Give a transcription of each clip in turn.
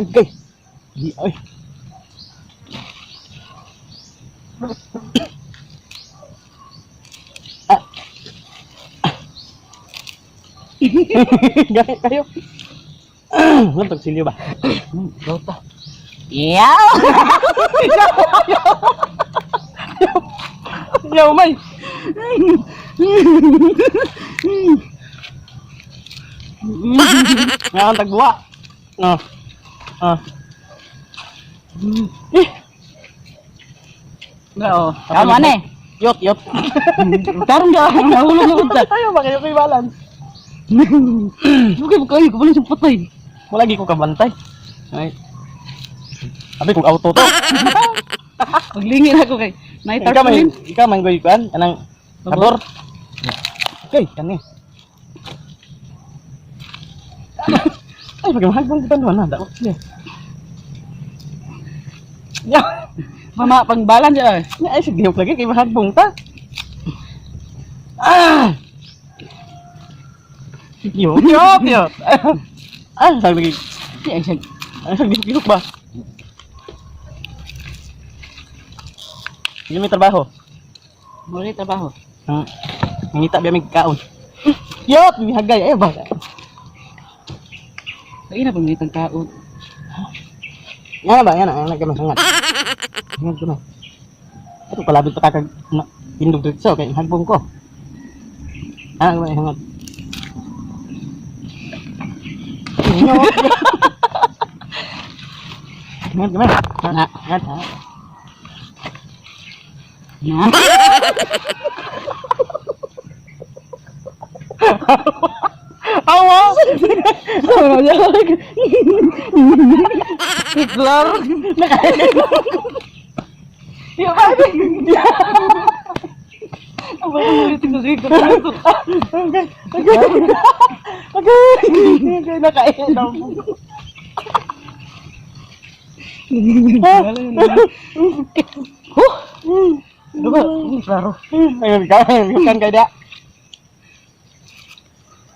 Okay. Di ay. Gaya kayo. Lantog silyo ba? Gauta. Yaw! Yaw may. Ngayon tagbuwa. No. Oo. Tama na eh. Yot. Tarong ka. Nahulog na ka. Ayaw ba kayo kay balance? Sugay mo kayo. Kapalit yung patay. Wala lagi ko kabantay. Ay. Sabi kong auto to. Maglingin ako kay. Naitarpulin. Ikaw man goy kan anang kabor. Okay, kani. Ay, pagmahal pang kita doon na. Daot siya. Ya. Mama, pangbalan siya eh. Ay, sige lagi kay mahal pong ta. Yo. Sabi lagi. Sige ba? Hindi may trabaho. Muli trabaho. Ngita biya may kaon. Yot, may hagay. Ay, ba? Kaya na pang kaon. Yan ba? Yan na. Nagkamansangat. Yan ko na. Ito palabot pa kakag indog dito. Kaya hagbong ko. May hangat. Hangat gimana? Hangat. Nah. Awas. Hitler. Ya apa? Apa yang mau ditinggal itu? Oke. Nakainom. Diba? Ini klaro. Ayun kan kaya.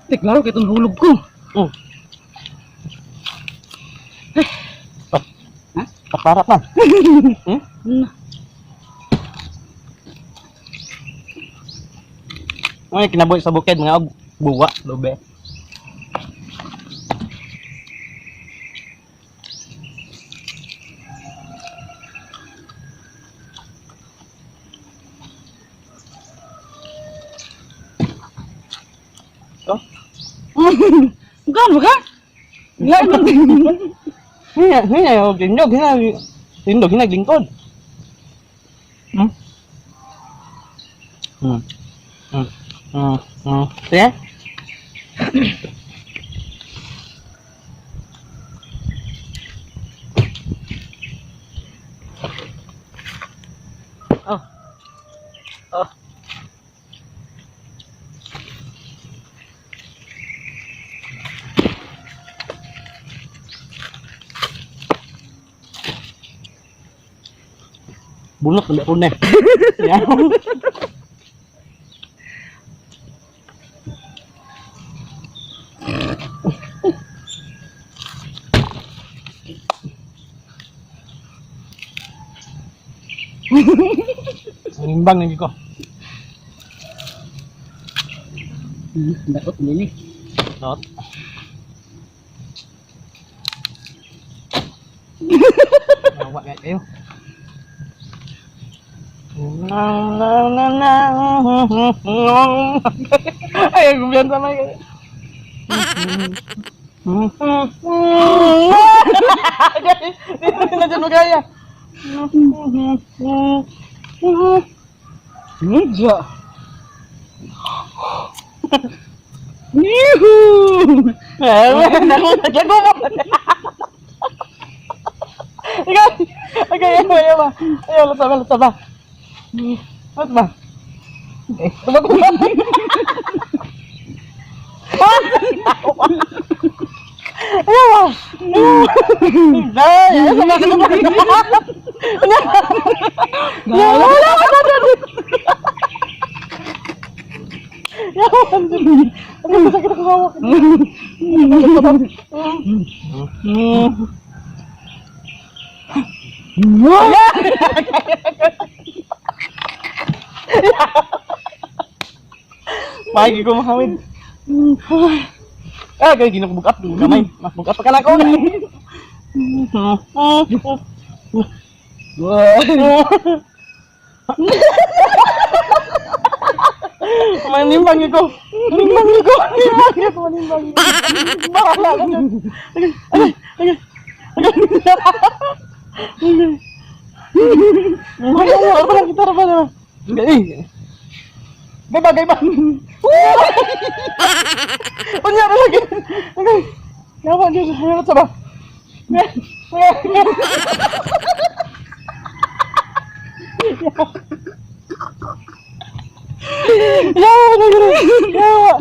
Klaro kayak itong hulog ko. Paparat man. Ay, kinabuhi sa bukid mga buwa, lobe. Oh. Gano ka? Hina, tindog, lingkod. Sige? Oh. Bunot na pun ya. Imbang lagi ko. Dapat ini. Not. Nawak kayo. Ay, gubiyan sama kayo. Nandiyan mo kaya. Meja. Yuhu. Jago mo. Okay, okay, ayaw ba? Ayaw, luto ba? Luto ba? Okay, tubag ko ba? Ayaw ba? Ayaw ba? Ayaw ba? Ang sakit ako hawak. Pagi ko makawin. Ah, kaya ginakabugap dulu kamay. Makbugap pa ka na ko. Manimbang ko. Bahala ka dyan. Ano ba kita ba na? Gaya. Kunyari lagi. Okay. Yawa Diyos, hayat sa ba? Yawa.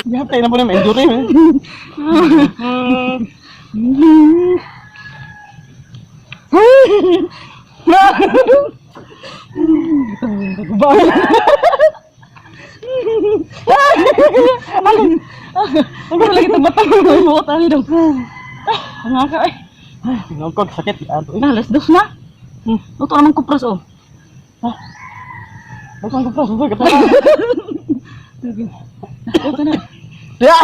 Yawa na po na injury. Ang lagi tabat-tabat mo tali dong. Ang aka eh. Pinagkog sakit ato. Nah, alas dos na. Luto naman kupras oh. Bukan ko pa, susunod ka pa. Luto na. Ya.